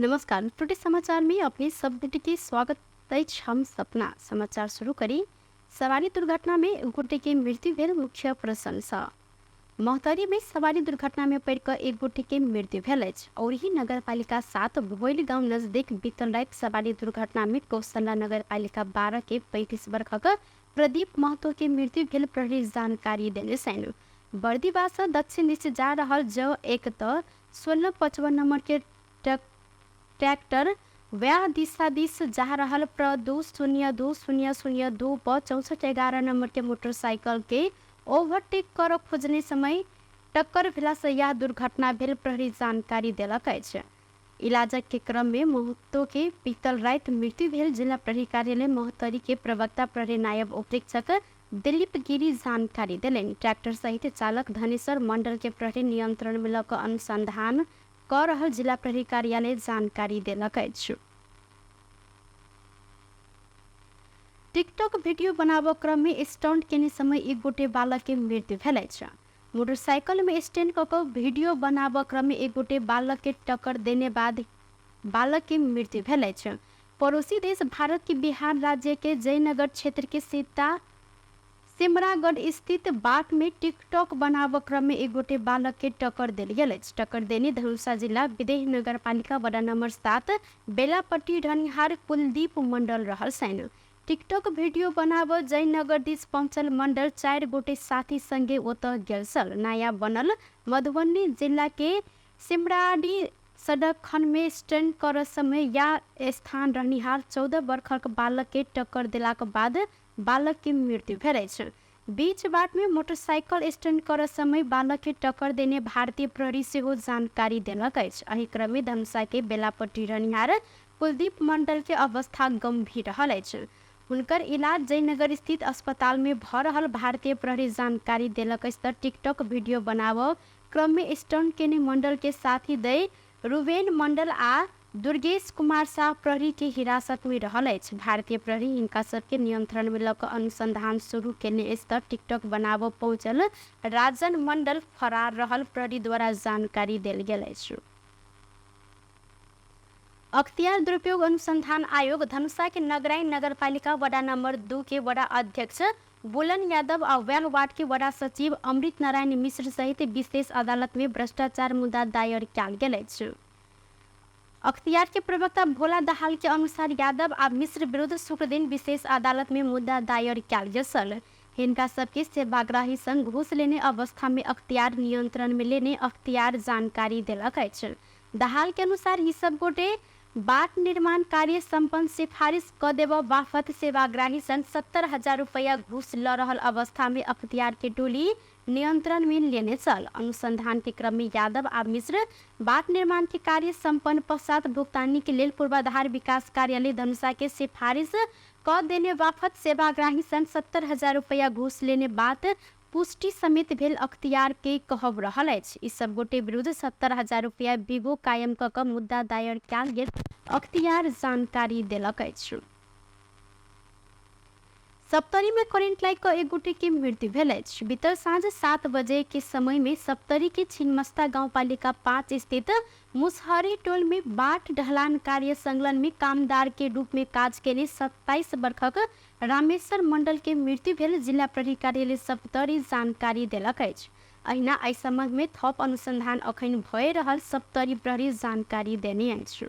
नमस्कार, टुडे समाचार में अपने सब के स्वागत अछि। हम सपना समाचार शुरू करी। सवारी दुर्घटना में एक गोटे के मृत्यु भेल मुख्य प्रशंसा। महोत्तरी में सवारी दुर्घटना में पड़ि कऽ एक गोटे के मृत्यु भेल अछि। औरही नगरपालिका 7 भोइल गांव नजदीक बीतल राति सवारी दुर्घटना में कौशल्या नगरपालिका 12 के 35 वर्षक प्रदीप महतो के मृत्यु भेल प्रहरी जानकारी देने छनि। बर्दिवास सँ दक्षिण दिस जा रहल ज 1 त 1655 नंबर के ट्रैक्टर वएह दिशा दिस जा रहल प्र 2 0 2 0 0 2 प 64 11 नंबर के मोटरसाइकिल के ओवरटेक करऽ खोजने समय टक्कर भेलासँ यह दुर्घटना भेल प्रहरी जानकारी देलक अछि। इलाजक के क्रम में महतो के बीतल राति मृत्यु भेल जिला प्रहरी कार्यालय महोत्तरी के प्रवक्ता प्रहरी नायब उपरीक्षक दिलीप गिरी जानकारी देलनि। ट्रैक्टर सहित चालक धनेश्वर मंडल के प्रहरी नियंत्रण में लऽ कऽ अनुसंधान कऽ रहल जिला प्रहरी कार्यालय जानकारी देलक अछि। टिकटॉक वीडियो बनाबऽ क्रम में स्टंट केने समय एक गोटे बालक के मृत्यु भेल अछि। मोटरसाइकिल में स्टैंड कऽ कऽ वीडियो बनाबऽ क्रम में एक गोटे बालक के टक्कर देने बाद बालक के मृत्यु भेल अछि। पड़ोसी देश भारत के बिहार राज्य के जयनगर क्षेत्र के सीता सिमरागढ़ स्थित बाट में टिकटॉक बनाबऽ क्रम में एक गोटे बालक के टक्कर देल गेल अछि। टक्कर देने धनुषा जिला विदेह नगरपालिका वडा नंबर 7 बेलापट्टी रहनिहार कुलदीप मंडल रहल छनि। टिकटॉक वीडियो बनाबऽ जयनगर दिस पहुँचल मंडल 4 गोटे साथी संगे ओतऽ गेल छल। नया बनल मधुबनी जिला के सिमराडी सडक खंड में स्टैंड करऽ समय या स्थान रहनिहार 14 वर्षक बालक के टक्कर देलाक बाद बालक के मृत्यु भेल अछि। बीच बाट में मोटरसाइकिल स्टैंड करऽ समय बालक के टक्कर देने भारतीय प्रहरी सेहो जानकारी देलक अछि। एहि क्रम में धनुषा के बेलापट्टी रहनिहार कुलदीप मंडल के अवस्था गंभीर रहल अछि। हुनकर इलाज जयनगर स्थित अस्पताल में भऽ रहल भारतीय प्रहरी जानकारी देलक अछि। तऽ टिकटॉक वीडियो बनाबऽ क्रम में स्टंट केने मंडल के साथी दय रुबेन मंडल आ दुर्गेश कुमार साह प्रहरी के हिरासत में रहल अछि। भारतीय प्रहरी हिनका सबके नियंत्रण में लऽ कऽ अनुसंधान शुरू केने अछि। तऽ टिकटॉक बनाबऽ पहुँचल राजन मंडल फरार रहल प्रहरी द्वारा जानकारी देल गेल अछि। अख्तियार दुरुपयोग अनुसंधान आयोग धनुषा के नगराई नगरपालिका वडा नंबर 2 के वडा अध्यक्ष बुलन यादव आ वैह वार्ड के वडा सचिव अमृत नारायण मिश्र सहित विशेष अदालत में भ्रष्टाचार मुद्दा दायर कयल गेल अछि। अख्तियार के प्रवक्ता भोला दहाल के अनुसार यादव आ मिश्र विरुद्ध शुक्रदिन विशेष अदालत में मुद्दा दायर कयल गेल छल। हिनका सबके सेवाग्राही संग घूस लेने अवस्था में अख्तियार नियंत्रण में लेने अख्तियार जानकारी देलक अछि। दहाल के अनुसार ई सब गोटे बाट निर्माण कार्य संपन्न सिफारिश क देबऽ बापत सेवाग्राही संग 70,000 रुपैया घूस ल रहल अवस्था में अख्तियार के टोली नियंत्रण में लेने छल। अनुसंधान के क्रम में यादव आ मिश्र बाट निर्माण के कार्य संपन्न पश्चात भुगतानी के लेल पूर्वाधार विकास कार्यालय धनुषा के सिफारिश क देने बापत सेवाग्राही संग 70,000 रुपैया घूस लेने बात पुष्टि समेत भेल अख्तियार के कहब रहल अछि। ई सब गोटे विरुद्ध 70,000 रुपैया बिगो कायम क कऽ मुद्दा दायर कयल गेल अख्तियार जानकारी देलक अछि। सप्तरी में करेंट लागि कऽ एक गोटे के मृत्यु भेल अछि। बीतल साँझ 7 बजे के समय में सप्तरी के छिन्मस्ता गाउँपालिका 5 स्थित मुसहरी टोल में बाट ढलान कार्य संलग्न में कामदार के रूप में काज केने 27 वर्षक रामेश्वर मंडल के मृत्यु भेल जिला प्रहरी कार्यालय सप्तरी जानकारी देलक अछि। अहिना एहि संबंध में थप अनुसंधान अखन भए रहल सप्तरी प्रहरी जानकारी देने अछि।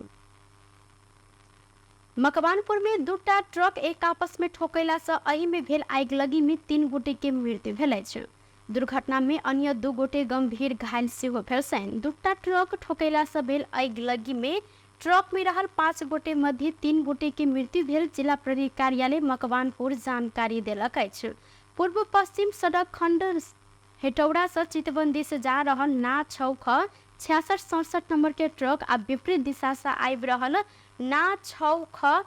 मकवानपुर में 2टा ट्रक एक आपस में ठोकैला सँ एहि में भेल आगिलगी में 3 गोटे के मृत्यु भेल अछि। दुर्घटना में अन्य 2 गोटे गंभीर घायल सेहो भेल छनि। 2टा ट्रक ठोकैला सँ भेल आगिलगी में ट्रक में रहल 5 गोटे मध्ये 3 गोटे के मृत्यु भेल जिला प्रहरी कार्यालय मकवानपुर जानकारी देलक अछि। पूर्व पश्चिम सड़क खंड हेटौड़ा सँ चितवन दिस जा रहल ना 6 ख 66 67 नंबर के ट्रक आ विपरीत दिशा सँ आबि रहल ना 6 ख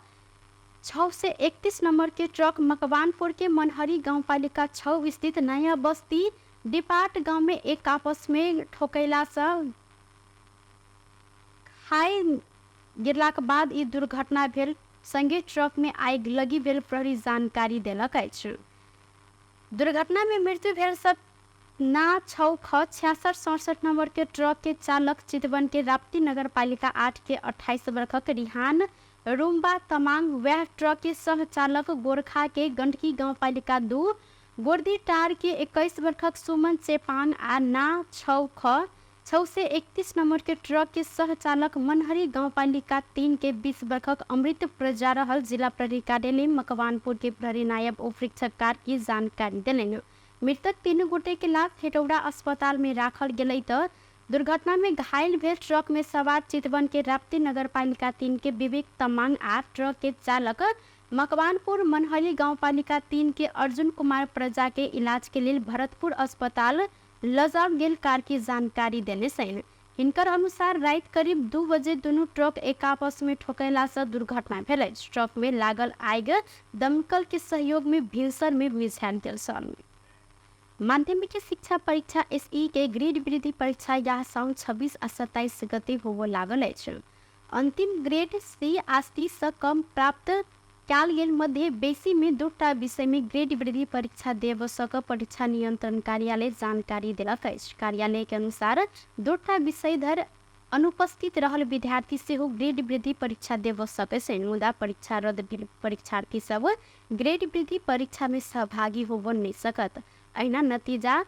631 नंबर के ट्रक मकवानपुर के मनहरी गाउँपालिका 6 स्थित नया बस्ती डिपाट गांव में एक आपस में ठोकैला सँ खाई गिरलाक बाद ई दुर्घटना भेल। संगे ट्रक में आगि लगी भेल प्रहरी जानकारी देलक अछि। दुर्घटना में मृत्यु भेल सब ना 6 ख 6667 नंबर के ट्रक के चालक चितवन के राप्ती नगरपालिका 8 के 28 वर्षक रिहान रुम्बा तमाङ, वह ट्रक के सह चालक गोरखा के गण्डकी गाउँपालिका 2 गोर्दी टार के 21 वर्षक सुमन चेपाङ आ ना 6 ख 631 नंबर के ट्रक के सह चालक मनहरी गाउँपालिका 3 के 20 वर्षक अमृत प्रजा रहल जिला प्रहरी कार्यालय मकवानपुर के प्रहरी नायब उपरीक्षक कार्की जानकारी देलनि। मृतक 3 गोटे के लाश हेटौड़ा अस्पताल में राखल गेलै त दुर्घटना में घायल भेल ट्रक में सवार चितवन के राप्ती नगरपालिका 3 के विवेक तमाङ आ ट्रक के चालक मकवानपुर मनहरी गाउँपालिका 3 के अर्जुन कुमार प्रजा के इलाज के लेल भरतपुर अस्पताल लजाओल गेल कार्की जानकारी देने छनि। हिनकर अनुसार राति करीब 2 बजे दुनू ट्रक एक आपस में ठोकैला से दुर्घटना भेल। ट्रक में लागल आगि दमकल के सहयोग में भिनसर में मिझायल गेल छल। माध्यमिक शिक्षा परीक्षा एसई के ग्रेड वृद्धि परीक्षा यह साउन 26 आ 27 गते होबय लागल अछि। अंतिम ग्रेड सी आ सी से कम प्राप्त कयल गेल मध्ये बेसी में 2टा विषय में ग्रेड वृद्धि परीक्षा देब सक परीक्षा नियंत्रण कार्यालय जानकारी देलक अछि। कार्यालय के अनुसार 2टा विषय धरि अनुपस्थित रहल विद्यार्थी सेहो ग्रेड वृद्धि परीक्षा देब सकै छनि, मुदा परीक्षा रद्द भेल परीक्षार्थी सब ग्रेड वृद्धि परीक्षा में सहभागी होब नहि सकत। अहिना नतीजा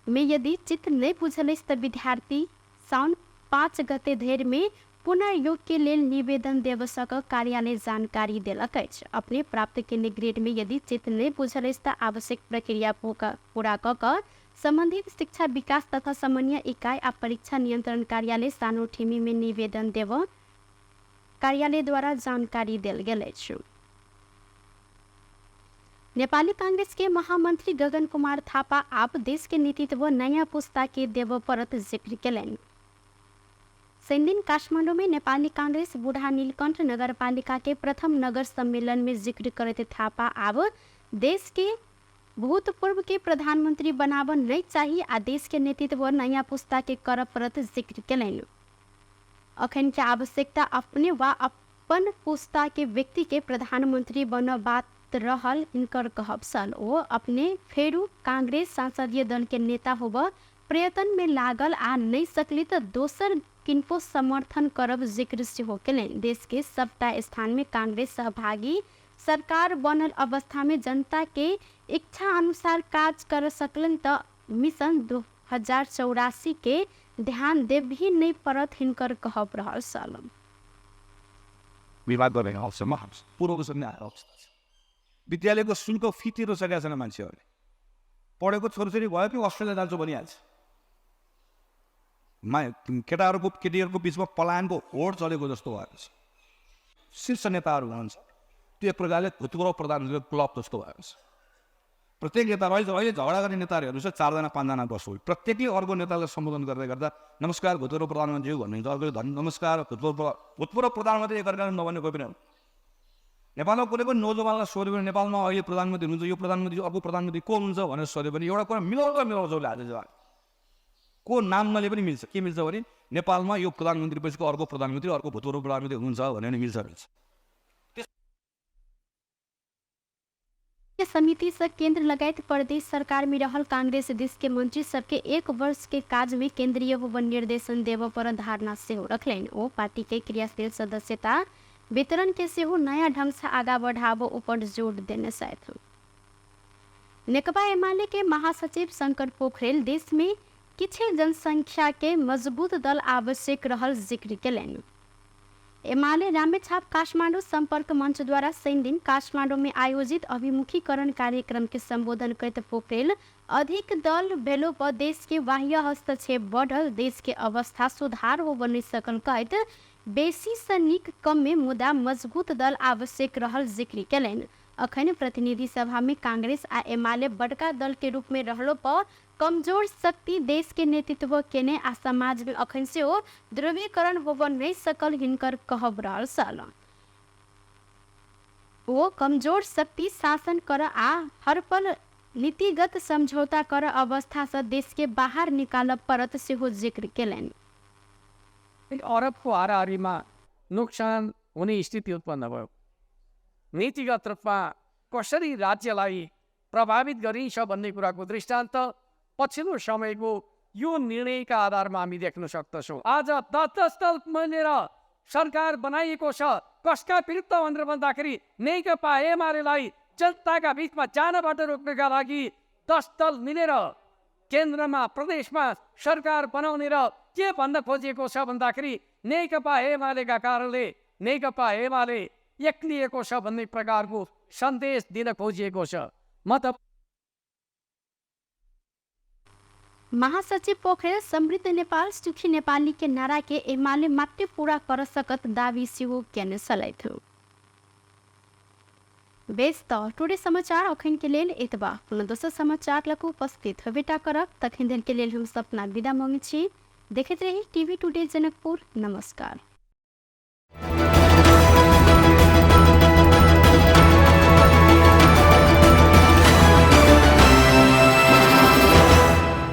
में यदि चित्त नहि बुझल अछि तऽ विद्यार्थी साउन 5 गते धरि में पुनर्योग के लेल निवेदन देब सक कार्यालय जानकारी देलक अछि। अपने प्राप्त केने ग्रेड में यदि चित्त नहि बुझल अछि तऽ आवश्यक प्रक्रिया पूरा कऽ कऽ संबंधित शिक्षा विकास तथा समन्वय इकाई आ परीक्षा नियंत्रण कार्यालय सानोठेमी में निवेदन देब कार्यालय द्वारा जानकारी देल गेल अछि। नेपाली कांग्रेस के महामंत्री गगन कुमार थापा आब देश के नेतृत्व नयाँ पुस्ता के देब परत जिक्र केलनि। शनिदिन काठमाडौँ में नेपाली कांग्रेस बूढ़ा नीलकंठ नगरपालिका के प्रथम नगर सम्मेलन में जिक्र करैत थापा आब देश के भूतपूर्व के प्रधानमंत्री बनाब नहीं चाहिए आ देश के नेतृत्व नयाँ पुस्ता के कर परत जिक्र केलनि। अखन के आवश्यकता अपने वा अपन पुस्ता के व्यक्ति के प्रधानमंत्री बनबात रहल हिनकर कहब छल। ओ अपने फेरू कांग्रेस संसदीय दल के नेता होब प्रयत्न में लागल आ नहीं सकली तऽ दोसर किनको समर्थन करब जिक्र सेहो केलनि। देश के सबटा स्थान में कांग्रेस सहभागी सरकार बनल अवस्था में जनता के इच्छा अनुसार काज कर सकलन तऽ मिशन 2084 के ध्यान देब ही नहीं पड़त हिनकर कहब रहल छल। विवाद गर्ने अवसरमा पूर्वको समय अवस्था छ। विद्यालयको शुल्क फी तिर्न सकेका छैन मान्छेहरूले। पढेको छोरछोरी भयो कि अस्ट्रेलिया जान्छु भनिहाल्छ। केटाहरूको केटीहरूको बिचमा पलायनको होड चलेको जस्तो भएको छ। शीर्ष नेताहरू हुनुहुन्छ त्यो एक प्रकारले भूतपूर्व प्रधानमन्त्रीको क्लब जस्तो भएको छ। प्रत्येक नेता अहिले झगडा गर्ने नेताहरू हेर्नुहोस्, 4जना 5जना बस्छु, प्रत्येकले अर्को नेतालाई सम्बोधन गर्दै गर्दा नमस्कार भूतपूर्व प्रधानमन्त्री भन्नुहुन्छ, अर्कोले धन नमस्कार भूतपूर्व प्रधानमन्त्री एकअर्काले नभन्ने कोही पनि हुनु। नेपालमा कुनै पनि नौजवानलाई सोध्यो भने नेपालमा अहिले प्रधानमन्त्री हुनुहुन्छ, यो प्रधानमन्त्री अर्को प्रधानमन्त्री को हुनुहुन्छ भनेर सोध्यो भने एउटा कुरा मिलाउँछ मिलाउँछ उसले आज जवान को नाम नले पनि मिल्छ। के मिल्छ भने नेपालमा यो प्रधानमन्त्री पछिको अर्को प्रधानमन्त्री अर्को भूतपूर्व प्रधानमन्त्री हुनुहुन्छ भन्यो भने मिल्छ मिल्छ। समिति से केंद्र लगायत प्रदेश सरकार में रहल कांग्रेस देश के मंत्री सबके 1 वर्ष के काज में केंद्रीय होबन निर्देशन देव पर धारणा सेहो रखलनि। ओ पार्टी के क्रियाशील सदस्यता वितरण के सेहो नया ढंग से आगा बढ़ाबो ऊपर जोर देने छथि। नेकपा एमाले के महासचिव शंकर पोखरेल देश में किछु जनसंख्या के मजबूत दल आवश्यक रहल जिक्र केलनि। एमाले रामेछाप काठमाडौँ सम्पर्क मञ्चद्वारा शनिदिन काठमाडौँ में आयोजित अभिमुखीकरण कार्यक्रम के सम्बोधन करैत पोखरेल अधिक दल भेलो पर देश के बाह्य हस्तक्षेप बढ़ल, देश के अवस्था सुधार हो बनि सकल कहैत बेसी से नीक कम में मुदा मजबूत दल आवश्यक रहल जिक्र केलनि। अखन प्रतिनिधि सभा में कांग्रेस आ एमाले बड़का दल के रूप में रहलो पर कमजोर शक्ति देश के नेतृत्व केने आ समाज में अखन सेहो ध्रुवीकरण होब नहीं सकल हिनकर कहब रहल छल। वो कमजोर शक्ति शासन कर आ हर पल नीतिगत समझौता कर अवस्था से देश के बाहर निकाल परत सेहो जिक्र केलनि। अरबको हाराहारीमा नोक्सान हुने स्थिति उत्पन्न भयो। नीतिगत रूपमा कसरी राज्यलाई प्रभावित गरिन्छ भन्ने कुराको दृष्टान्त पछिल्लो समयको यो निर्णयका आधारमा हामी देख्न सक्दछौँ। आज 10 दल मिलेर सरकार बनाइएको छ, कसका विरुद्ध भनेर भन्दाखेरि नेकपा एमालेलाई जनताका बिचमा जानबाट रोक्नका लागि 10 दल मिलेर केन्द्रमा प्रदेशमा सरकार बनाउने र के भन्न खोजिएको छ भन्दाखेरि नेकपा एमालेका कारणले नेकपा एमाले एक्लिएको छ भन्ने प्रकारको सन्देश दिन खोजिएको छ। म त महासचिव पोखरेल समृद्ध नेपाल सुखी नेपाली के नारा के एमाले मात्रै पूरा कर सकत दावी सेहो केने छलथि। बेस त टुडे समाचार अखन के लेल एतबा। पुनः दोसर समाचार लग उपस्थित होबेटा करब, तखन दिन के लेल हम सपना विदा मांगै छी। देखैत रही टीवी टुडे जनकपुर। नमस्कार।